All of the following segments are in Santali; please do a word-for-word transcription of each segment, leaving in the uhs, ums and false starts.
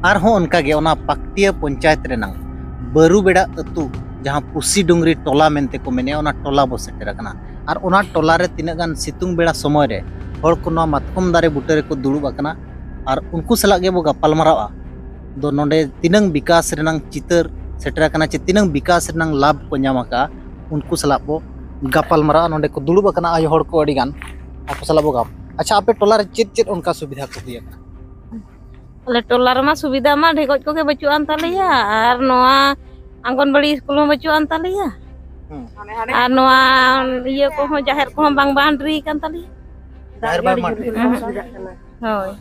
ᱟᱨᱦᱚᱸ ᱚᱱᱠᱟᱜᱮ ᱚᱱᱟ ᱯᱟᱠᱴᱤᱭᱟᱹ ᱯᱚᱧᱪᱟᱭᱮᱛ ᱨᱮᱱᱟᱝ ᱵᱟᱹᱨᱩᱵᱮᱲᱟ ᱟᱹᱛᱩ, ᱡᱟᱦᱟᱸ ᱯᱩᱥᱤ ᱰᱩᱝᱨᱤ ᱴᱚᱞᱟ ᱢᱮᱱᱛᱮ ᱠᱚ ᱢᱮᱱᱮᱜᱼᱟ, ᱚᱱᱟ ᱴᱚᱞᱟ ᱵᱚ ᱥᱮᱴᱮᱨ ᱟᱠᱟᱱᱟ᱾ ᱟᱨ ᱚᱱᱟ ᱴᱚᱞᱟ ᱨᱮ ᱛᱤᱱᱟᱹᱜ ᱜᱟᱱ ᱥᱤᱛᱩᱝ ᱵᱮᱲᱟ ᱥᱚᱢᱚᱭ ᱨᱮ ᱦᱚᱲ ᱠᱚ ᱱᱚᱣᱟ ᱢᱟᱛᱠᱚᱢ ᱫᱟᱨᱮ ᱵᱩᱴᱟᱹ ᱨᱮᱠᱚ ᱫᱩᱲᱩᱵ ᱟᱠᱟᱱᱟ᱾ ᱟᱨ ᱩᱱᱠᱩ ᱥᱟᱞᱟᱜ ᱜᱮᱵᱚ ᱜᱟᱯᱟᱞ ᱢᱟᱨᱟᱣᱟ ᱫᱚ ᱱᱚᱰᱮ ᱛᱤᱱᱟᱹᱝ ᱵᱤᱠᱟᱥ ᱨᱮᱱᱟᱝ ᱪᱤᱛᱟᱹᱨ ᱥᱮᱴᱮᱨ ᱟᱠᱟᱱᱟ, ᱪᱮ ᱛᱤᱱᱟᱹᱝ ᱵᱤᱠᱟᱥ ᱨᱮᱱᱟᱝ ᱞᱟᱵᱷ ᱠᱚ ᱧᱟᱢ ᱟᱠᱟᱫᱼᱟ, ᱩᱱᱠᱩ ᱥᱟᱞᱟᱜ ᱵᱚ ᱜᱟᱯᱟᱞ ᱢᱟᱨᱟᱣᱟ᱾ ᱱᱚᱰᱮ ᱠᱚ ᱫᱩᱲᱩᱵ ᱟᱠᱟᱱᱟ ᱟᱭᱳ ᱦᱚᱲ ᱠᱚ ᱟᱹᱰᱤ ᱜᱟᱱ, ᱟᱠᱚ ᱥᱟᱞᱟᱜ ᱵᱚ ᱜᱟᱯ-, ᱟᱪᱪᱷᱟ, ᱟᱯᱮ ᱴᱚᱞᱟ ᱨᱮ ᱪᱮᱫ ᱪᱮᱫ ᱚᱱᱠᱟ ᱥᱩᱵᱤᱫᱷᱟ ᱠᱚ ᱦᱩᱭ ᱟᱠᱟᱱᱟ? ᱟᱞᱮ ᱴᱚᱞᱟ ᱨᱮᱢᱟ ᱥᱩᱵᱤᱫᱷᱟ ᱢᱟ ᱰᱷᱮᱠᱚᱡ ᱠᱚᱜᱮ ᱵᱟᱹᱪᱩᱜ ᱟᱱ ᱛᱟᱞᱮᱭᱟ, ᱟᱨ ᱱᱚᱣᱟ ᱟᱝᱜᱚᱱᱵᱟᱲᱤ ᱥᱠᱩᱞ ᱦᱚᱸ ᱵᱟᱹᱪᱩᱜ ᱟᱱ ᱛᱟᱞᱮᱭᱟ, ᱦᱩᱸ᱾ ᱟᱨ ᱱᱚᱣᱟ ᱤᱭᱟᱹ ᱠᱚᱦᱚᱸ, ᱡᱟᱦᱮᱨ ᱠᱚᱦᱚᱸ ᱵᱟᱝ ᱵᱟᱣᱩᱱᱰᱟᱨᱤ ᱠᱟᱱ ᱛᱟᱞᱮᱭᱟ᱾ ᱡᱟᱦᱮᱨ ᱵᱟᱝ ᱢᱟᱴ ᱨᱮ᱾ ᱦᱳᱭ᱾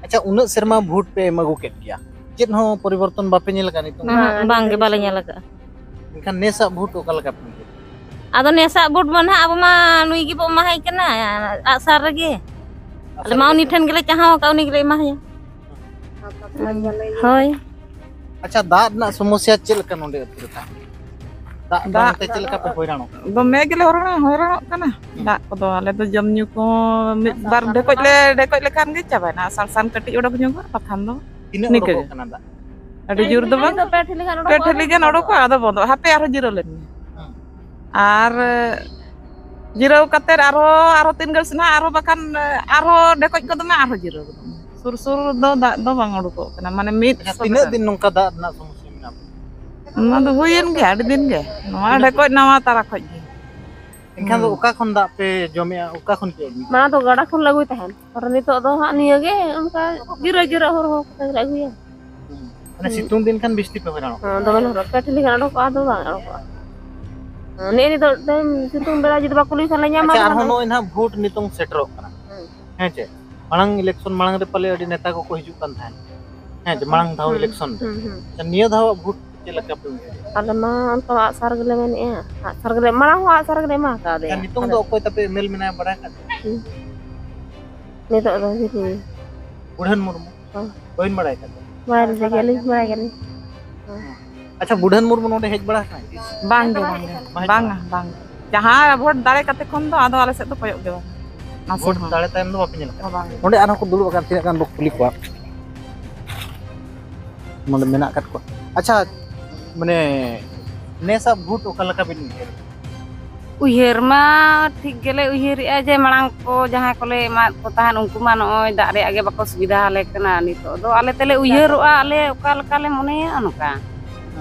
ᱟᱪᱪᱷᱟ, ᱩᱱᱟᱹᱜ ᱥᱮᱨᱢᱟ ᱵᱷᱳᱴ ᱯᱮ ᱮᱢ ᱟᱹᱜᱩ ᱠᱮᱫ ᱜᱮᱭᱟ, ᱪᱮᱫ ᱦᱚᱸ ᱯᱚᱨᱤᱵᱚᱨᱛᱚᱱ ᱵᱟᱯᱮ ᱧᱮᱞ ᱟᱠᱟᱫᱼᱟ ᱱᱤᱛᱚᱝ? ᱦᱮᱸ, ᱵᱟᱝ ᱜᱮ, ᱵᱟᱞᱮ ᱧᱮᱞ ᱟᱠᱟᱫᱼᱟ᱾ ᱮᱱᱠᱷᱟᱱ ᱱᱮᱥᱟᱜ ᱵᱷᱳᱴ ᱚᱠᱟ ᱞᱮᱠᱟ ᱯᱮ ᱧᱮᱞ? ᱟᱫᱚ ᱱᱮᱥᱟᱜ ᱵᱷᱳᱴ ᱢᱟ ᱱᱟᱦᱟᱜ ᱟᱵᱚ ᱢᱟ ᱱᱩᱭ ᱜᱮᱵᱚ ᱮᱢᱟᱦᱟᱭ ᱠᱟᱱᱟ, ᱟᱜᱼᱥᱟᱨ ᱨᱮᱜᱮ᱾ ᱟᱞᱮ ᱢᱟ ᱩᱱᱤ ᱴᱷᱮᱱ ᱜᱮᱞᱮ ᱪᱟᱦᱟᱣ ᱟᱠᱟᱫ, ᱩᱱᱤ ᱜᱮᱞᱮ ᱮᱢᱟᱦᱟᱭᱟ᱾ ᱦᱳᱭ᱾ ᱟᱪᱪᱷᱟ, ᱫᱟᱜ ᱨᱮᱱᱟᱜ ᱥᱚᱢᱚᱥᱥᱟ ᱪᱮᱫ ᱞᱮᱠᱟ ᱱᱚᱰᱮ ᱟᱹᱛᱩ ᱨᱮ ᱛᱟᱦᱮᱸ? ᱫᱟᱜ ᱫᱟᱜ ᱵᱟᱝᱛᱮ ᱪᱮᱫ ᱞᱮᱠᱟ ᱯᱮ ᱦᱚᱭᱨᱟᱱᱚᱜ ᱠᱟᱱᱟ? ᱫᱚᱢᱮ ᱜᱮᱞᱮ ᱦᱚᱭᱨᱟᱱ, ᱦᱚᱭᱨᱟᱱᱚᱜ ᱠᱟᱱᱟ᱾ ᱦᱩᱸ᱾ ᱫᱟᱜ ᱠᱚᱫᱚ ᱟᱞᱮ ᱫᱚ ᱡᱚᱢ ᱧᱩ ᱠᱚ ᱢᱤᱫ ᱵᱟᱨ ᱰᱷᱮᱠᱚᱡ ᱞᱮ, ᱰᱷᱮᱠᱚᱡ ᱞᱮᱠᱷᱟᱱ ᱜᱮ ᱪᱟᱵᱟᱭᱮᱱᱟ᱾ ᱟᱥᱟᱲ ᱥᱟᱱ ᱠᱟᱹᱴᱤᱡ ᱚᱰᱚᱠ ᱧᱚᱜᱚᱜᱼᱟ, ᱵᱟᱠᱷᱟᱱ ᱫᱚ ᱛᱤᱱᱟᱹᱜ ᱱᱤᱠᱟᱹ ᱩᱰᱩᱠᱚᱜ ᱜᱮ᱾ ᱠᱟᱱᱟ ᱫᱟᱜ? ᱟᱹᱰᱤ ᱡᱳᱨ ᱫᱚ ᱵᱟᱝ, ᱯᱮ ᱴᱷᱤᱞᱤ ᱜᱟᱱ ᱯᱮ ᱚᱰᱚᱠᱚᱜᱼᱟ, ᱴᱷᱤᱞᱤ ᱟᱫᱚ ᱜᱟᱱ ᱚᱰᱚᱠᱚᱜᱼᱟ, ᱟᱫᱚ ᱵᱚᱱᱫᱚᱜᱼᱟ᱾ ᱦᱟᱯᱮ ᱟᱨᱦᱚᱸ ᱡᱤᱨᱟᱹᱣ ᱞᱮᱱ ᱜᱮ᱾ ᱦᱩᱸ᱾ ᱟᱨ ᱡᱤᱨᱟᱹᱣ ᱠᱟᱛᱮᱫ ᱟᱨᱦᱚᱸ, ᱟᱨᱦᱚᱸ ᱛᱤᱱ ᱜᱷᱟᱹᱲᱤᱡ ᱥᱮ ᱱᱟᱦᱟᱜ ᱟᱨᱦᱚᱸ ᱵᱟᱠᱷᱟᱱ ᱟᱨᱦᱚᱸ ᱰᱷᱮᱠᱚᱡ ᱜᱚᱫᱚᱜ ᱢᱮ, ᱟᱨᱦᱚᱸ ᱡᱤᱨᱟᱹᱣ ᱜᱚᱫᱚᱜ ᱢᱮ᱾ ᱥᱩᱨ ᱥᱩᱨ ᱫᱚ ᱫᱟᱜ ᱫᱚ ᱵᱟᱝ ᱩᱰᱩᱠᱚᱜ ᱠᱟᱱᱟ, ᱢᱟᱱᱮ ᱢᱤᱫ ᱟᱪᱪᱷᱟ, ᱥᱚ ᱛᱤᱱᱟᱹᱜ ᱞᱮᱠᱟ᱾ ᱫᱤᱱ ᱱᱚᱝᱠᱟ ᱫᱟᱜ ᱨᱮᱱᱟᱜ ᱥᱚᱢᱚᱥᱥᱟ ᱢᱮᱱᱟᱜᱼᱟ? ᱱᱚᱣᱟ ᱫᱚ ᱦᱩᱭᱮᱱ ᱜᱮᱭᱟ ᱟᱹᱰᱤ ᱫᱤᱱ ᱜᱮ, ᱱᱚᱣᱟ ᱛᱤᱱᱟᱹᱜ ᱰᱷᱮᱠᱚᱡ ᱱᱟᱣᱟ ᱛᱟᱨᱟ ᱠᱷᱚᱡ ᱜᱮ᱾ ᱮᱱᱠᱷᱟᱱ ᱫᱚ ᱦᱩᱸ᱾ ᱚᱠᱟ ᱠᱷᱚᱱ ᱫᱟᱜ ᱯᱮ ᱡᱚᱢᱮᱜᱼᱟ? ᱚᱠᱟ ᱠᱷᱚᱱ ᱯᱮ ᱟᱹᱜᱩᱭᱟ? ᱢᱟᱲᱟᱝ ᱫᱚ ᱜᱟᱰᱟ ᱠᱷᱚᱱ ᱞᱮ ᱟᱹᱜᱩᱭ ᱛᱟᱦᱮᱸᱱ, ᱟᱨ ᱱᱤᱛᱚᱜ ᱫᱚ ᱦᱟᱸᱜ ᱱᱤᱭᱟᱹ ᱜᱮ ᱚᱱᱠᱟ ᱡᱤᱨᱟᱹ ᱡᱤᱨᱟᱹ ᱦᱚᱨ ᱦᱚᱨ ᱠᱚᱛᱮ ᱜᱮᱞᱮ ᱟᱹᱜᱩᱭᱟ᱾ ᱦᱩᱸ᱾ ᱢᱟᱱᱮ ᱦᱩᱸ᱾ ᱥᱤᱛᱩᱝ ᱫᱤᱱ ᱠᱷᱟᱱ ᱵᱤᱥᱛᱤ ᱯᱮ ᱦᱚᱭᱨᱟᱱᱚᱜ ᱠᱟᱱᱟ? ᱦᱮᱸ, ᱫᱚᱢᱮ ᱞᱮ ᱦᱚᱨᱚᱜ, ᱯᱮ ᱴᱷᱤᱞᱤ ᱜᱟᱱ ᱚᱰᱚᱠᱚᱜᱼᱟ, ᱟᱫᱚ ᱵᱟᱝ ᱚᱰᱚᱠᱚᱜᱼᱟ᱾ ᱦᱮᱸ, ᱱᱮᱜᱼᱮ ᱱᱤᱛᱚᱜ ᱴᱟᱭᱤᱢ ᱥᱤᱛᱩᱝ ᱵᱮᱲᱟ ᱡᱩᱫᱤ ᱵᱟᱠᱚ ᱞᱟᱹᱭ ᱠᱷᱟᱱ ᱞᱮ ᱧᱟᱢᱟ ᱟᱪᱪᱷᱟ, ᱫᱚ ᱟᱨᱦᱚᱸ ᱵᱟᱝ᱾ ᱱᱚᱜᱼᱚᱭ ᱱᱟᱦᱟᱜ ᱵᱷᱳᱴ ᱱᱤᱛᱚᱝ ᱥᱮᱴᱮᱨᱚᱜ ᱠᱟᱱᱟ᱾ ᱦᱮᱸ᱾ ᱦᱮᱸ ᱪᱮ? ᱢᱟᱲᱟᱝ election ᱢᱟᱲᱟᱝ ᱨᱮ ᱯᱟᱞᱮ ᱟᱹᱰᱤ ᱱᱮᱛᱟ ᱠᱚᱠᱚ ᱦᱤᱡᱩᱜ ᱠᱟᱱ ᱛᱟᱦᱮᱸᱱ᱾ ᱦᱮᱸ ᱪᱮ? ᱢᱟᱲᱟᱝ ᱫᱷᱟᱣ ᱦᱩᱸ, election ᱨᱮ᱾ ᱦᱩᱸ, ᱦᱩᱸ᱾ ᱟᱪᱪᱷᱟ, ᱱᱤᱭᱟᱹ ᱫᱷᱟᱣᱟᱜ ᱵᱷᱳᱴ ᱪᱮᱫ ᱞᱮᱠᱟ ᱯᱮ ᱩᱭᱦᱟᱹᱨᱮᱜᱼᱟ? ᱟᱞᱮ ᱢᱟ ᱚᱱᱠᱟ ᱟᱜᱼᱥᱟᱨ ᱜᱮᱞᱮ ᱢᱮᱱᱮᱜᱼᱟ᱾ ᱟᱜᱼᱥᱟᱨ ᱜᱮᱞᱮ, ᱢᱟᱲᱟᱝ ᱦᱚᱸ ᱟᱜᱼᱥᱟᱨ ᱜᱮᱞᱮ ᱮᱢᱟ ᱟᱠᱟᱫᱮᱭᱟ᱾ ᱟᱨ ᱱᱤᱛᱚᱝ ᱫᱚ ᱟᱫᱚ ᱚᱠᱚᱭ ᱛᱟᱯᱮ MLA ᱢᱮᱱᱟᱭᱟ ᱵᱟᱲᱟᱭ ᱠᱟᱱ? ᱦᱩᱸ᱾ ᱱᱤᱛᱚᱜ ᱫᱚ ᱦᱤᱡᱩᱜ ᱢᱮ᱾ ᱵᱩᱲᱦᱟᱹᱱ ᱢᱩᱨᱢᱩ? ᱦᱚᱸ᱾ ᱵᱟᱹᱵᱤᱱ ᱵᱟᱲᱟᱭ ᱠᱟᱱ ᱛᱟᱦᱮᱸᱫ? ᱵᱟᱲᱟᱭ ᱜᱮᱭᱟᱞᱤᱧ, ᱵᱟᱲᱟᱭ ᱜᱮᱭᱟᱞᱤᱧ᱾ ᱦᱚᱸ᱾ ᱟᱪᱪᱷᱟ, ᱵᱩᱲᱦᱟᱹᱱ ᱢᱩᱨᱢᱩ ᱱᱚᱰᱮ ᱦᱮᱡ ᱵᱟᱲᱟ ᱟᱠᱟᱱᱟᱭ ᱠᱤ? ᱵᱟᱝ ᱜᱮ, ᱵᱟᱝ ᱜᱮ᱾ ᱵᱟᱝ ᱦᱮᱡ ᱵᱟᱝᱟ, ᱵᱟᱲᱟ? ᱵᱟᱝ ᱜᱮ᱾ ᱡᱟᱦᱟᱸ ᱵᱷᱳᱴ ᱫᱟᱲᱮ ᱠᱟᱛᱮ ᱠᱷᱚᱱ ᱫᱚ ᱟᱫᱚ ᱟᱞᱮ ᱥᱮᱫ ᱫᱚ ᱠᱚᱭᱚᱜ ᱜᱮ ᱵᱟᱝ᱾ ᱱᱟᱥᱮ ᱵᱷᱳᱴ ᱦᱚᱸ᱾ ᱫᱟᱲᱮ ᱛᱟᱭᱚᱢ ᱫᱚ ᱵᱟᱯᱮ ᱧᱮᱞ ᱟᱠᱟᱫᱟ? ᱵᱟᱝ᱾ ᱱᱚᱰᱮ ᱟᱨᱦᱚᱸ ᱠᱚ ᱫᱩᱲᱩᱵ ᱟᱠᱟᱱ, ᱛᱤᱱᱟᱹᱜ ᱜᱟᱱ ᱵᱚ ᱠᱩᱞᱤ ᱠᱚᱣᱟ᱾ ᱱᱚᱰᱮ ᱢᱮᱱᱟᱜ ᱟᱠᱟᱫ ᱠᱚᱣᱟ᱾ ᱟᱪᱪᱷᱟ, ᱢᱟᱱᱮ ᱱᱮᱥᱟᱜ ᱵᱷᱳᱴ ᱚᱠᱟ ᱞᱮᱠᱟ ᱵᱤᱱ ᱩᱭᱦᱟᱹᱨ? ᱩᱭᱦᱟᱹᱨ ᱢᱟ ᱴᱷᱤᱠ ᱜᱮᱞᱮ ᱩᱭᱦᱟᱹᱨᱮᱜᱼᱟ ᱡᱮ ᱢᱟᱲᱟᱝ ᱠᱚ ᱡᱟᱦᱟᱸᱭ ᱠᱚᱞᱮ ᱮᱢᱟᱫ ᱠᱚ ᱛᱟᱦᱮᱸᱫ, ᱩᱱᱠᱩ ᱢᱟ ᱱᱚᱜᱼᱚᱭ ᱫᱟᱜ ᱨᱮᱭᱟᱜ ᱜᱮ ᱵᱟᱠᱚ ᱥᱩᱵᱤᱫᱷᱟ ᱟᱞᱮ ᱠᱟᱱᱟ᱾ ᱱᱤᱛᱚᱜ ᱫᱚ ᱟᱞᱮ ᱛᱮᱞᱮ ᱩᱭᱦᱟᱹᱨᱚᱜᱼᱟ, ᱟᱞᱮ ᱚᱠᱟ ᱞᱮᱠᱟ ᱞᱮ ᱢᱚᱱᱮᱭᱟ ᱚᱱᱠᱟ,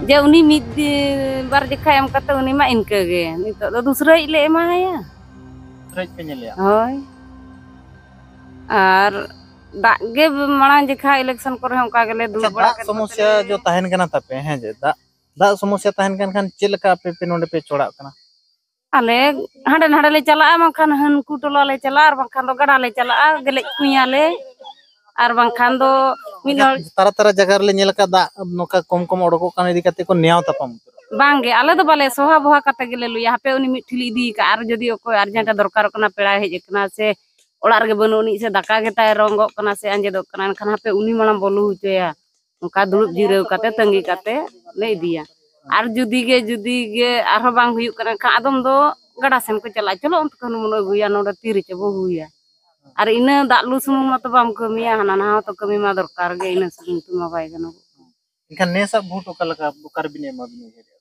ᱡᱮ ᱩᱱᱤ ᱢᱤᱫ ᱫᱤᱱ ᱵᱟᱨ ᱡᱮᱠᱷᱟ ᱮᱢ ᱠᱟᱛᱮ ᱩᱱᱤ ᱢᱟ ᱤᱱᱠᱟᱹ ᱜᱮ, ᱱᱤᱛᱚᱜ ᱫᱚ ᱫᱩᱥᱨᱟᱹᱭᱤᱡ ᱞᱮ ᱮᱢᱟᱭᱟ᱾ ᱫᱩᱥᱨᱟᱹᱭᱤᱡ ᱯᱮ ᱧᱮᱞᱮᱭᱟ? ᱦᱳᱭ᱾ ᱟᱨ ᱫᱟᱜ ᱜᱮ ᱢᱟᱲᱟᱝ ᱡᱮᱠᱷᱟ election ᱠᱚᱨᱮ ᱦᱚᱸ ᱚᱱᱠᱟ ᱜᱮᱞᱮ ᱟᱪᱪᱷᱟ, ᱫᱩᱲᱩᱵ ᱵᱟᱲᱟ ᱫᱟᱜ ᱠᱮᱫ ᱥᱚᱢᱚᱥᱥᱟ ᱠᱚᱛᱮ ᱡᱚ ᱛᱟᱦᱮᱱ ᱠᱟᱱᱟ ᱛᱟᱯᱮ, ᱦᱮᱸ ᱡᱮ ᱫᱟᱜ, ᱫᱟᱜ ᱥᱚᱢᱚᱥᱥᱟ ᱛᱟᱦᱮᱱ ᱠᱟᱱ ᱠᱷᱟᱱ ᱪᱮᱫ ᱞᱮᱠᱟ ᱟᱯᱮ ᱯᱮ ᱱᱚᱰᱮ ᱯᱮ ᱪᱚᱲᱟᱜ ᱠᱟᱱᱟ? ᱟᱞᱮ ᱦᱟᱸᱰᱮ ᱱᱟᱰᱮ ᱞᱮ ᱪᱟᱞᱟᱜᱼᱟ, ᱵᱟᱝᱠᱷᱟᱱ ᱦᱟᱹᱱᱠᱩ ᱴᱚᱞᱟ ᱞᱮ ᱪᱟᱞᱟᱜᱼᱟ, ᱟᱨ ᱵᱟᱝᱠᱷᱟᱱ ᱫᱚ ᱜᱟᱰᱟ ᱞᱮ ᱪᱟᱞᱟᱜᱼᱟ, ᱜᱮᱞᱮᱡ ᱠᱩᱧᱟᱞᱮ, ᱟᱨ ᱵᱟᱝᱠᱷᱟᱱ ᱫᱚ ᱢᱤᱫ ᱦᱚᱲ ᱛᱟᱨᱟ ᱛᱟᱨᱟ ᱡᱟᱭᱜᱟ ᱨᱮᱞᱮ ᱧᱮᱞ ᱟᱠᱟᱫ ᱫᱟᱜ ᱱᱚᱝᱠᱟ ᱠᱚᱢ ᱠᱚᱢ ᱚᱰᱚᱠᱚᱜ ᱠᱟᱱ ᱤᱫᱤ ᱠᱟᱛᱮ ᱠᱚ ᱱᱮᱭᱟᱣ ᱛᱟᱯᱟᱢ ᱩᱛᱟᱹᱨᱚᱜ᱾ ᱵᱟᱝᱜᱮ, ᱟᱞᱮ ᱫᱚ ᱵᱟᱞᱮ ᱥᱚᱦᱟ ᱵᱚᱦᱟ ᱠᱟᱛᱮ ᱜᱮᱞᱮ ᱞᱩᱭᱟ, ᱦᱟᱯᱮ ᱩᱱᱤ ᱢᱤᱫ ᱴᱷᱤᱞᱤ ᱤᱫᱤ ᱟᱠᱟᱫ, ᱟᱨ ᱡᱩᱫᱤ ᱚᱠᱚᱭ urgent ᱮ ᱫᱚᱨᱠᱟᱨᱚᱜ ᱠᱟᱱᱟ, ᱯᱮᱲᱟᱭ ᱦᱮᱡ ᱟᱠᱟᱱᱟ ᱥᱮ ᱚᱲᱟᱜ ᱨᱮᱜᱮ ᱵᱟᱹᱱᱩᱜ ᱟᱹᱱᱤᱡ ᱥᱮ ᱫᱟᱠᱟ ᱜᱮ ᱛᱟᱭ ᱨᱚᱝᱜᱚᱜ ᱠᱟᱱᱟ ᱥᱮ ᱟᱸᱡᱮᱫᱚᱜ ᱠᱟᱱᱟ, ᱮᱱᱠᱷᱟᱱ ᱦᱟᱯᱮ ᱩᱱᱤ ᱢᱟᱲᱟᱝ ᱵᱚ ᱞᱩ ᱦᱚᱪᱚᱭᱟ᱾ ᱚᱱᱠᱟ ᱫᱩᱲᱩᱵ ᱡᱤᱨᱟᱹᱣ ᱠᱟᱛᱮ ᱛᱟᱺᱜᱤ ᱠᱟᱛᱮ ᱞᱮ ᱤᱫᱤᱭᱟ᱾ ᱟᱨ ᱡᱩᱫᱤ ᱜᱮ, ᱡᱩᱫᱤ ᱜᱮ ᱟᱨᱦᱚᱸ ᱵᱟᱝ ᱦᱩᱭᱩᱜ ᱠᱟᱱᱟ, ᱮᱱᱠᱷᱟᱱ ᱟᱫᱚᱢ ᱫᱚ ᱜᱟᱰᱟ ᱥᱮᱱ ᱠᱚ ᱪᱟᱞᱟᱜᱼᱟ, ᱪᱚᱞᱚ ᱚᱱᱛᱮ ᱠᱷᱚᱱ ᱵᱚᱱ ᱟᱹᱜᱩᱭᱟ, ᱱᱚᱰᱮ ᱛᱤ ᱨᱮᱪᱚ ᱵᱚ ᱦᱩᱭᱟ᱾ ᱟᱨ ᱤᱱᱟᱹ ᱫᱟᱜ ᱞᱩ ᱥᱩᱢᱩᱝ ᱢᱟᱛᱚ ᱵᱟᱢ ᱠᱟᱹᱢᱤᱭᱟ, ᱦᱟᱱᱟ ᱱᱟᱣᱟ ᱛᱚ ᱠᱟᱹᱢᱤ ᱢᱟ ᱫᱚᱨᱠᱟᱨ ᱜᱮ, ᱤᱱᱟᱹ ᱥᱩᱢᱩᱝ ᱛᱮᱢᱟ ᱵᱟᱭ ᱜᱟᱱᱚᱜᱚᱜ᱾ ᱮᱱᱠᱷᱟᱱ ᱱᱮᱥᱟᱜ ᱵᱷᱳᱴ ᱚᱠᱟ ᱞᱮᱠᱟ, ᱚᱠᱟ ᱨᱮᱵᱤᱱ ᱮᱢᱟ ᱵᱤᱱ ᱩᱭᱦᱟᱹᱨᱮᱫᱼᱟ?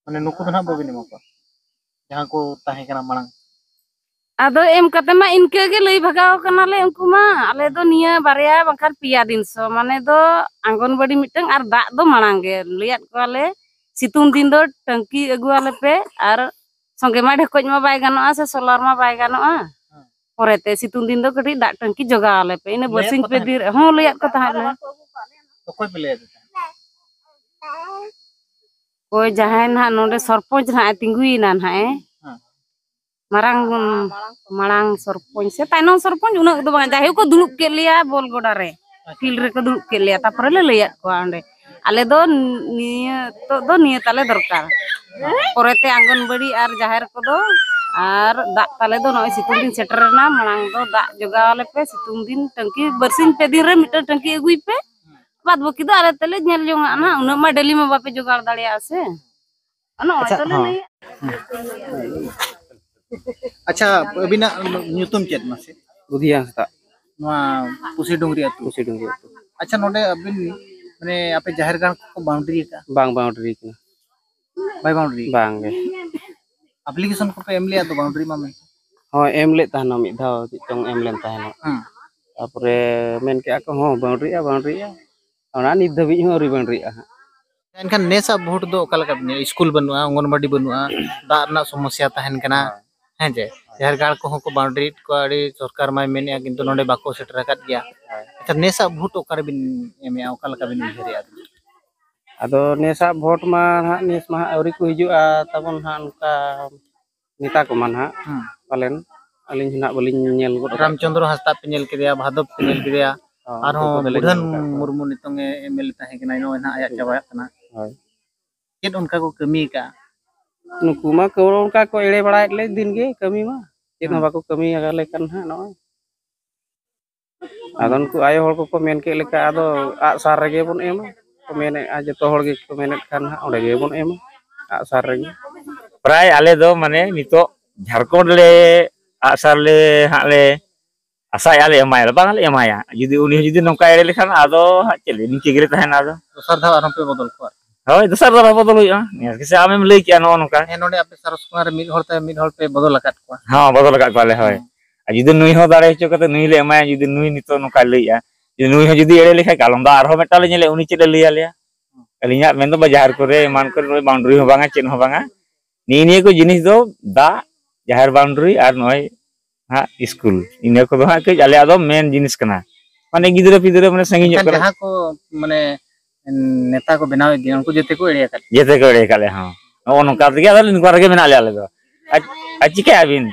ᱢᱟᱱᱮ ᱱᱩᱠᱩ ᱫᱚ ᱱᱟᱦᱟᱜ ᱵᱟᱹᱵᱤᱱ ᱮᱢᱟ ᱠᱚᱣᱟ, ᱡᱟᱦᱟᱸ ᱠᱚ ᱛᱟᱦᱮᱸ ᱠᱟᱱᱟ ᱢᱟᱲᱟᱝ? ᱟᱫᱚ ᱮᱢ ᱠᱟᱛᱮ ᱢᱟ ᱤᱱᱠᱟᱹ ᱜᱮ ᱞᱟᱹᱭ ᱵᱷᱟᱜᱟᱣ ᱠᱟᱱᱟᱞᱮ ᱩᱱᱠᱩ ᱢᱟ᱾ ᱟᱞᱮ ᱫᱚ ᱱᱤᱭᱟᱹ ᱵᱟᱨᱭᱟ ᱵᱟᱝᱠᱷᱟᱱ ᱯᱮᱭᱟ ᱫᱤᱱ ᱥᱚ, ᱢᱟᱱᱮ ᱫᱚ ᱟᱸᱜᱚᱱᱵᱟᱲᱤ ᱢᱤᱫᱴᱟᱝ ᱟᱨ ᱫᱟᱜ ᱫᱚ ᱢᱟᱲᱟᱝ ᱜᱮ ᱞᱟᱹᱭᱟᱫ ᱠᱚᱣᱟᱞᱮ, ᱥᱤᱛᱩᱝ ᱫᱤᱱ ᱫᱚ ᱴᱟᱹᱝᱠᱤ ᱟᱹᱜᱩᱣᱟᱞᱮ ᱯᱮ, ᱟᱨ ᱥᱚᱸᱜᱮ ᱢᱟ ᱰᱷᱮᱠᱚᱡ ᱢᱟ ᱵᱟᱭ ᱜᱟᱱᱚᱜᱼᱟ ᱥᱮ ᱥᱳᱞᱟᱨ ᱢᱟ ᱵᱟᱭ ᱜᱟᱱᱚᱜᱼᱟ᱾ ᱦᱮᱸ᱾ ᱯᱚᱨᱮᱛᱮ ᱥᱤᱛᱩᱝ ᱫᱤᱱ ᱫᱚ ᱠᱟᱹᱴᱤᱡ ᱫᱟᱜ ᱴᱟᱹᱝᱠᱤ ᱡᱚᱜᱟᱣ ᱟᱞᱮ ᱯᱮ, ᱤᱱᱟᱹ ᱞᱟᱹᱭᱟᱫ ᱵᱟᱨᱥᱤᱧ ᱠᱚ ᱯᱮ ᱛᱟᱦᱮᱸᱫ? ᱫᱤᱱ ᱨᱮ᱾ ᱦᱚᱸ, ᱞᱟᱹᱭᱟᱫ ᱠᱚ ᱛᱟᱦᱮᱸᱫ ᱞᱮ᱾ ᱚᱠᱚᱭ ᱯᱮ ᱞᱟᱹᱭᱟᱫ ᱠᱚ ᱛᱟᱦᱮᱸᱫ? ᱳᱭ ᱡᱟᱦᱟᱸᱭ ᱱᱟᱦᱟᱜ ᱱᱚᱰᱮ ᱥᱚᱨᱯᱚᱧᱪ ᱱᱟᱦᱟᱜ ᱮ ᱛᱤᱸᱜᱩᱭᱮᱱᱟ ᱱᱟᱦᱟᱜ ᱮ᱾ ᱦᱮᱸ᱾ ᱢᱟᱨᱟᱝ, ᱢᱟᱲᱟᱝ ᱥᱚᱨᱯᱚᱧᱪ ᱥᱮ ᱛᱟᱭᱱᱚᱢ ᱥᱚᱨᱯᱚᱧᱪ, ᱩᱱᱟᱹᱜ ᱫᱚ ᱵᱟᱝ, ᱡᱟᱭᱦᱳᱠ ᱠᱚ ᱫᱩᱲᱩᱵ ᱠᱮᱫ ᱞᱮᱭᱟ ᱵᱚᱞ ᱜᱚᱰᱟ ᱨᱮ, ᱟᱪᱪᱷᱟ᱾ ᱯᱷᱤᱞᱰ ᱨᱮᱠᱚ ᱫᱩᱲᱩᱵ ᱠᱮᱫ ᱞᱮᱭᱟ, ᱛᱟᱨᱯᱚᱨᱮ ᱞᱮ ᱞᱟᱹᱭᱟᱫ ᱠᱚᱣᱟ ᱚᱸᱰᱮ, ᱟᱞᱮ ᱫᱚ ᱱᱤᱭᱟᱹ, ᱱᱤᱛᱚᱜ ᱫᱚ ᱱᱤᱭᱟᱹ ᱛᱟᱞᱮ ᱫᱚᱨᱠᱟᱨ, ᱯᱚᱨᱮᱛᱮ ᱟᱸᱜᱚᱱᱵᱟᱲᱤ ᱟᱨ ᱡᱟᱦᱮᱨ ᱠᱚᱫᱚ, ᱟᱨ ᱫᱟᱜ ᱛᱟᱞᱮ ᱫᱚ ᱱᱚᱜᱼᱚᱭ ᱥᱤᱛᱩᱝ ᱫᱤᱱ ᱥᱮᱴᱮᱨᱮᱱᱟ, ᱢᱟᱲᱟᱝ ᱫᱚ ᱫᱟᱜ ᱡᱚᱜᱟᱣ ᱟᱞᱮ ᱯᱮ, ᱥᱤᱛᱩᱝ ᱫᱤᱱ ᱴᱟᱹᱝᱠᱤ, ᱵᱟᱨᱥᱤᱧ ᱯᱮ ᱫᱤᱱ ᱨᱮ ᱢᱤᱫᱴᱟᱝ ᱴᱟᱹᱝᱠᱤ ᱟᱹᱜᱩᱭ ᱯᱮ, ᱵᱟᱫ ᱵᱟᱹᱠᱤ ᱫᱚ ᱟᱞᱮ ᱛᱮᱞᱮ ᱧᱮᱞ ᱡᱚᱝᱟᱜᱼᱟ ᱱᱟᱦᱟᱜ, ᱩᱱᱟᱹᱜ ᱢᱟ ᱰᱮᱞᱤ ᱢᱟ ᱵᱟᱯᱮ ᱡᱚᱜᱟᱲ ᱫᱟᱲᱮᱭᱟᱜᱼᱟ ᱥᱮ᱾ ᱱᱚᱜᱼᱚᱭ ᱟᱪᱪᱷᱟ, ᱛᱚᱞᱮ ᱦᱚᱸ᱾ ᱞᱟᱹᱭᱮᱫ᱾ ᱟᱪᱪᱷᱟ, ᱟᱹᱵᱤᱱᱟᱜ ᱧᱩᱛᱩᱢ ᱪᱮᱫ ᱢᱟᱥᱮ? ᱵᱩᱫᱷᱤᱭᱟ ᱦᱟᱸᱥᱫᱟ᱾ ᱱᱚᱣᱟ ᱯᱩᱥᱤ ᱰᱩᱝᱨᱤ ᱟᱹᱛᱩ? ᱯᱩᱥᱤ ᱰᱩᱝᱨᱤ ᱟᱹᱛᱩ᱾ ᱟᱪᱪᱷᱟ, ᱱᱚᱰᱮ ᱟᱹᱵᱤᱱ ᱢᱟᱱᱮ ᱟᱯᱮ ᱡᱟᱦᱮᱨ ᱜᱟᱲ ᱠᱚᱠᱚ ᱵᱟᱣᱩᱱᱰᱟᱨᱤ ᱟᱠᱟᱫᱼᱟ? ᱵᱟᱝ ᱵᱟᱣᱩᱱᱰᱟᱨᱤ ᱠᱟᱱᱟ᱾ ᱵᱟᱭ ᱵᱟᱣᱩᱱᱰᱟᱨᱤ? ᱵᱟᱝ ᱜᱮ᱾ ᱟᱯᱞᱤᱠᱮᱥᱚᱱ ᱠᱚᱯᱮ ᱮᱢ ᱞᱮᱜᱼᱟ ᱛᱚ ᱵᱟᱣᱩᱱᱰᱟᱨᱤ ᱢᱟ ᱢᱮᱱᱛᱮ? ᱦᱚᱸ, ᱮᱢ ᱞᱮᱫ ᱛᱟᱦᱮᱱᱟ ᱢᱤᱫ ᱫᱷᱟᱣ, ᱪᱮᱫ ᱪᱚᱝ ᱮᱢ ᱞᱮᱱ ᱛᱟᱦᱮᱱᱚᱜ᱾ ᱦᱮᱸ᱾ ᱛᱟᱯᱚᱨᱮ ᱢᱮᱱ ᱠᱮᱜᱼᱟ ᱠᱚ, "ᱦᱚᱸ, ᱵᱟᱣᱩᱱᱰᱟᱨᱤᱜᱼᱟ, ᱵᱟᱣᱩᱱᱰᱟᱨᱤᱜᱼᱟ᱾" ᱚᱱᱟ ᱱᱤᱛ ᱫᱷᱟᱹᱵᱤᱡ ᱦᱚᱸ ᱟᱹᱣᱨᱤ ᱵᱟᱣᱩᱱᱰᱟᱨᱤᱜᱼᱟ ᱦᱟᱸᱜ᱾ ᱮᱱᱠᱷᱟᱱ ᱱᱮᱥᱟᱜ ᱵᱷᱳᱴ ᱫᱚ ᱚᱠᱟ ᱞᱮᱠᱟ ᱵᱤᱱ, ᱥᱠᱩᱞ ᱵᱟᱹᱱᱩᱜᱼᱟ, ᱚᱝᱜᱚᱱᱵᱟᱰᱤ ᱵᱟᱹᱱᱩᱜᱼᱟ, ᱫᱟᱜ ᱨᱮᱱᱟᱜ ᱥᱚᱢᱚᱥᱥᱟ ᱛᱟᱦᱮᱱ ᱠᱟᱱᱟ, ᱦᱮᱸ ᱪᱮ? ᱡᱟᱦᱮᱨ ᱜᱟᱲ ᱠᱚᱦᱚᱸ ᱠᱚ ᱵᱟᱣᱩᱱᱰᱟᱨᱤᱭᱮᱫ ᱠᱚᱣᱟ, ᱟᱹᱰᱤ ᱥᱚᱨᱠᱟᱨ ᱢᱟᱭ ᱢᱮᱱᱮᱫᱼᱟ, ᱠᱤᱱᱛᱩ ᱱᱚᱰᱮ ᱵᱟᱠᱚ ᱥᱮᱴᱮᱨ ᱟᱠᱟᱫ ᱜᱮᱭᱟ᱾ ᱟᱪᱪᱷᱟ, ᱱᱮᱥᱟᱜ ᱵᱷᱳᱴ ᱚᱠᱟ ᱨᱮᱵᱤᱱ ᱮᱢᱮᱜᱼᱟ, ᱚᱠᱟ ᱞᱮᱠᱟ ᱵᱤᱱ ᱩᱭᱦᱟᱹᱨᱮᱜᱼᱟ? ᱟᱫᱚ ᱱᱮᱥᱟᱜ ᱵᱷᱳᱴ ᱢᱟ ᱦᱟᱸᱜ, ᱱᱮᱥ ᱢᱟ ᱦᱟᱸᱜ ᱟᱹᱣᱨᱤ ᱠᱚ ᱦᱤᱡᱩᱜᱼᱟ ᱛᱟᱵᱚᱱ ᱦᱟᱸᱜ, ᱚᱱᱠᱟ ᱱᱮᱛᱟ ᱠᱚᱢᱟ ᱱᱟᱦᱟᱜ᱾ ᱦᱩᱸ᱾ ᱯᱟᱞᱮᱱ ᱟᱹᱞᱤᱧ ᱦᱚᱸ ᱱᱟᱦᱟᱜ ᱵᱟᱹᱞᱤᱧ ᱧᱮᱞ ᱜᱚᱫ ᱟᱠᱟᱫ ᱨᱟᱢᱪᱚᱸᱫᱽᱨᱚ ᱦᱟᱸᱥᱫᱟ ᱯᱮ ᱧᱮᱞ ᱠᱮᱫᱮᱭᱟ, ᱵᱷᱟᱫᱚᱵ ᱯᱮ ᱧᱮᱞ ᱠᱮᱫᱮᱭᱟ, ᱦᱚᱸ, ᱟᱨᱦᱚᱸ ᱩᱱᱠᱩ ᱠᱚᱫᱚᱞᱮ ᱵᱩᱫᱷᱟᱹᱱ ᱧᱮᱞ ᱟᱠᱟᱫ ᱠᱚᱣᱟ᱾ ᱢᱩᱨᱢᱩ ᱱᱤᱛᱚᱝ ᱮ ᱮᱢ ᱮᱞ ᱮ ᱛᱟᱦᱮᱸ ᱠᱟᱱᱟ, ᱱᱚᱜᱼᱚᱭ ᱱᱟᱦᱟᱜ ᱟᱭᱟᱜ ᱦᱳᱭ᱾ ᱪᱟᱵᱟᱭᱟᱜ ᱠᱟᱱᱟ᱾ ᱦᱳᱭ᱾ ᱪᱮᱫ ᱚᱱᱠᱟ ᱠᱚ ᱠᱟᱹᱢᱤ ᱟᱠᱟᱫᱼᱟ? ᱱᱩᱠᱩ ᱢᱟ ᱠᱚ ᱚᱱᱠᱟ ᱠᱚ ᱮᱲᱮ ᱵᱟᱲᱟᱭᱮᱫ ᱞᱮ ᱫᱤᱱ ᱜᱮ, ᱠᱟᱹᱢᱤ ᱢᱟ ᱪᱮᱫ ᱦᱚᱸ ᱦᱩᱸ᱾ ᱵᱟᱠᱚ ᱠᱟᱹᱢᱤ ᱟᱠᱟᱫ ᱞᱮᱠᱟᱱ ᱦᱟᱸᱜ ᱱᱚᱜᱼᱚᱭ᱾ ᱟᱫᱚ ᱩᱱᱠᱩ ᱟᱭᱳ ᱦᱚᱲ ᱠᱚᱠᱚ ᱢᱮᱱ ᱠᱮᱫ ᱞᱮᱠᱟ, ᱟᱫᱚ ᱟᱜᱼᱥᱟᱨ ᱨᱮᱜᱮ ᱵᱚᱱ ᱮᱢᱟ ᱠᱚ ᱢᱮᱱᱮᱫᱼᱟ, ᱡᱚᱛᱚ ᱦᱚᱲ ᱜᱮᱠᱚ ᱢᱮᱱᱮᱫ ᱠᱷᱟᱱ ᱦᱟᱸᱜ ᱚᱸᱰᱮ ᱜᱮᱵᱚᱱ ᱮᱢᱟ ᱟᱜᱼᱥᱟᱨ ᱨᱮᱜᱮ᱾ ᱯᱨᱟᱭ ᱟᱞᱮ ᱫᱚ ᱢᱟᱱᱮ ᱱᱤᱛᱚᱜ ᱡᱷᱟᱲᱠᱷᱚᱸᱰ ᱞᱮ ᱟᱜᱼᱥᱟᱨ ᱞᱮ ᱦᱟᱸᱜ ᱞᱮ ᱟᱥᱟᱭᱮᱫᱼᱟ ᱞᱮ ᱮᱢᱟᱭᱟ, ᱵᱟᱝ ᱞᱮ ᱮᱢᱟᱭᱟ᱾ ᱡᱩᱫᱤ ᱩᱱᱤ ᱦᱚᱸ ᱡᱩᱫᱤ ᱱᱚᱝᱠᱟ ᱮᱲᱮ ᱞᱮᱠᱷᱟᱱ ᱟᱫᱚ ᱦᱟᱸᱜ ᱪᱮᱫ ᱞᱮ ᱱᱤᱝᱠᱟᱹ ᱜᱮᱞᱮ ᱛᱟᱦᱮᱱᱟ ᱟᱫᱚ᱾ ᱫᱚᱥᱟᱨ ᱫᱷᱟᱣ ᱟᱨᱦᱚᱸ ᱯᱮ ᱵᱚᱫᱚᱞ ᱠᱚᱣᱟ? ᱦᱳᱭ, ᱫᱚᱥᱟᱨ ᱫᱷᱟᱣ ᱵᱚᱫᱚᱞ ᱦᱩᱭᱩᱜᱼᱟ᱾ ᱱᱤᱭᱟᱹ ᱜᱮᱥᱮ ᱟᱢᱮᱢ ᱞᱟᱹᱭ ᱠᱮᱜᱼᱟ ᱱᱚᱜᱼᱚ ᱱᱚᱝᱠᱟ᱾ ᱦᱮᱸ, ᱱᱚᱰᱮ ᱟᱯᱮ ᱥᱟᱨᱚᱥᱠᱚᱬᱟ ᱨᱮ ᱢᱤᱫ ᱦᱚᱲ ᱛᱟᱭᱚᱢ ᱢᱤᱫ ᱦᱚᱲ ᱯᱮ ᱵᱚᱫᱚᱞ ᱟᱠᱟᱫ ᱠᱚᱣᱟ᱾ ᱦᱚᱸ, ᱵᱚᱫᱚᱞ ᱟᱠᱟᱫ ᱠᱚᱣᱟᱞᱮ, ᱦᱳᱭ᱾ ᱦᱮᱸ᱾ ᱟᱨ ᱡᱩᱫᱤ ᱱᱩᱭ ᱦᱚᱸ ᱫᱟᱲᱮ ᱦᱚᱪᱚ ᱠᱟᱛᱮ ᱱᱩᱭ ᱞᱮ ᱮᱢᱟᱭᱟ, ᱡᱩᱫᱤ ᱱᱩᱭ ᱱᱤᱛᱚᱜ ᱱᱚᱝᱠᱟᱭ ᱞᱟᱹᱭᱮᱜᱼᱟ, ᱡᱩᱫᱤ ᱱᱩᱭ ᱦᱚᱸ ᱡᱩᱫᱤ ᱮᱲᱮ ᱞᱮᱠᱷᱟᱡ ᱠᱟᱞᱚᱢ ᱫᱚ ᱟᱨᱦᱚᱸ ᱢᱤᱫᱴᱟᱝ ᱞᱮ ᱧᱮᱞᱮ, ᱩᱱᱤ ᱪᱮᱫ ᱮ ᱞᱟᱹᱭ ᱟᱞᱮᱭᱟ? ᱟᱹᱞᱤᱧᱟᱜ ᱢᱮᱱ ᱫᱚ ᱵᱟ ᱡᱟᱦᱮᱨ ᱠᱚᱨᱮ ᱮᱢᱟᱱ ᱠᱚᱨᱮ ᱱᱚᱜᱼᱚᱭ ᱵᱟᱣᱩᱱᱰᱟᱨᱤ ᱦᱚᱸ ᱵᱟᱝᱟ, ᱪᱮᱫ ᱦᱚᱸ ᱵᱟᱝᱟ᱾ ᱱᱤᱭᱟᱹ ᱱᱤᱭᱟᱹ ᱠᱚ ᱡᱤᱱᱤᱥ ᱫᱚ ᱫᱟᱜ, ᱡᱟᱦᱮᱨ ᱵᱟᱣᱩᱱᱰᱟᱨᱤ ᱟᱨ ᱱᱚᱜᱼᱚᱭ ᱦᱟᱸᱜ ᱥᱠᱩᱞ, ᱤᱱᱟᱹ ᱠᱚᱫᱚ ᱦᱟᱸᱜ ᱠᱟᱹᱡ ᱟᱞᱮᱭᱟᱜ ᱫᱚ ᱢᱮᱱ ᱡᱤᱱᱤᱥ ᱠᱟᱱᱟ᱾ ᱢᱟᱱᱮ ᱜᱤᱫᱽᱨᱟᱹ ᱯᱤᱫᱽᱨᱟᱹ ᱢᱟᱱᱮ ᱥᱟᱺᱜᱤᱧ ᱧᱚᱜ ᱮᱱᱠᱷᱟᱱ ᱠᱚᱨᱮ᱾ ᱡᱟᱦᱟᱸ ᱠᱚ ᱢᱟᱱᱮ ᱱᱮᱛᱟ ᱠᱚ ᱵᱮᱱᱟᱣᱮᱫ ᱫᱤᱱ, ᱩᱱᱠᱩ ᱡᱮᱛᱮ ᱠᱚ ᱮᱲᱮ ᱟᱠᱟᱫ ᱯᱮᱭᱟ? ᱡᱮᱛᱮ ᱠᱚ ᱮᱲᱮ ᱟᱠᱟᱫ ᱞᱮᱭᱟ, ᱦᱚᱸ᱾ ᱱᱚᱜᱼᱚ ᱱᱚᱝᱠᱟ ᱛᱮᱜᱮ ᱟᱫᱚ ᱱᱚᱝᱠᱟ ᱨᱮᱜᱮ ᱢᱮᱱᱟᱜ ᱞᱮᱭᱟ ᱟᱞᱮ ᱫᱚ᱾ ᱟᱨ, ᱟᱨ ᱪᱤᱠᱟᱹᱭᱟᱵᱤᱱ?